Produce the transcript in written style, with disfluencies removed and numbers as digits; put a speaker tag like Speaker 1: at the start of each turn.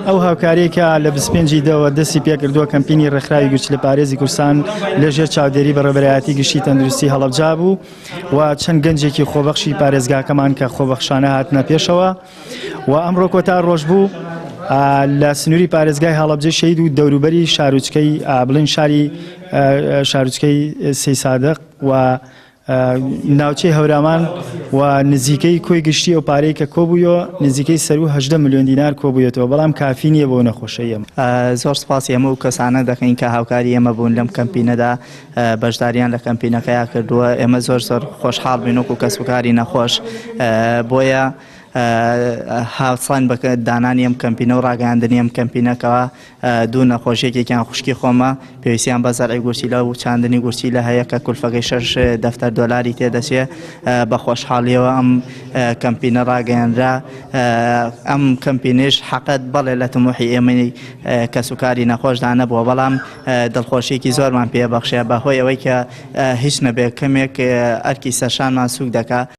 Speaker 1: ئەو هاوکاریەی کە لە 25 ی دەوە دەستی پێکردووە کەمپینی ڕێکخراوی گورچیلەپارێزی کوردستان لەژێر چاودێری بەڕێوەبەرایەتی گشتی تەندروستی هەڵەبجە بوو و چەند گەنجێکی خۆبەخشی پارێزگاکەمان کە خۆبەخشانە هاتنە پێشەوە و ئەمڕۆ کۆتا ڕۆژ بوو لە سنووری پارێزگای هەڵەبجەی شەهید و دەوروبەری شارۆچکەی بڵین شاری شارۆچکەی سەیسادق و ناوچەی هەورامان و نزیکەی کۆی گشتی ئەو پارەی کە کۆبوویەوە نزیکەی سەروو 18 ملیۆن دینار کۆبوویەتەوە بەڵام کافی نییە بۆ نەخۆشەیە.
Speaker 2: زۆر سپاسی هەموو ئەو کەسانە دەکەین کە هاوکاری ئێمە بوون لەم کەمپینەدا بەشداریان لە کەمپینەکەیا کردووە ئێمە زۆر زۆر خۆشحاڵ بووین وەکو کەسوکاری نەخۆش بۆیە هاوسان بە دانانی ئەم کەمپینە و ڕاگەیاندنی ئەم کەمپینەکەوە دوو نەخۆش یەکێکیان خوشکی خۆمە پێویستیان بە زەرعی گورچیلە و چاندنی گورچیلە هەیە کە کولفەکەی شەش دەفتەر دۆلاری تێدەچێ بە خۆشحاڵیەوە ئەم کەمپینە ڕاگەیەنرا ئەم کەمپینەیش حەقەت بەڵێ لە تموحی ئێمەی کەسوکاری نەخۆشدا نەبووە بەڵام دڵخۆشیەکی زۆرمان پێ بەخشێ بە هۆی ئەوەی کە هیچ نەبێ کەمێک ئەرکی سەرشانمان سووک دەکا.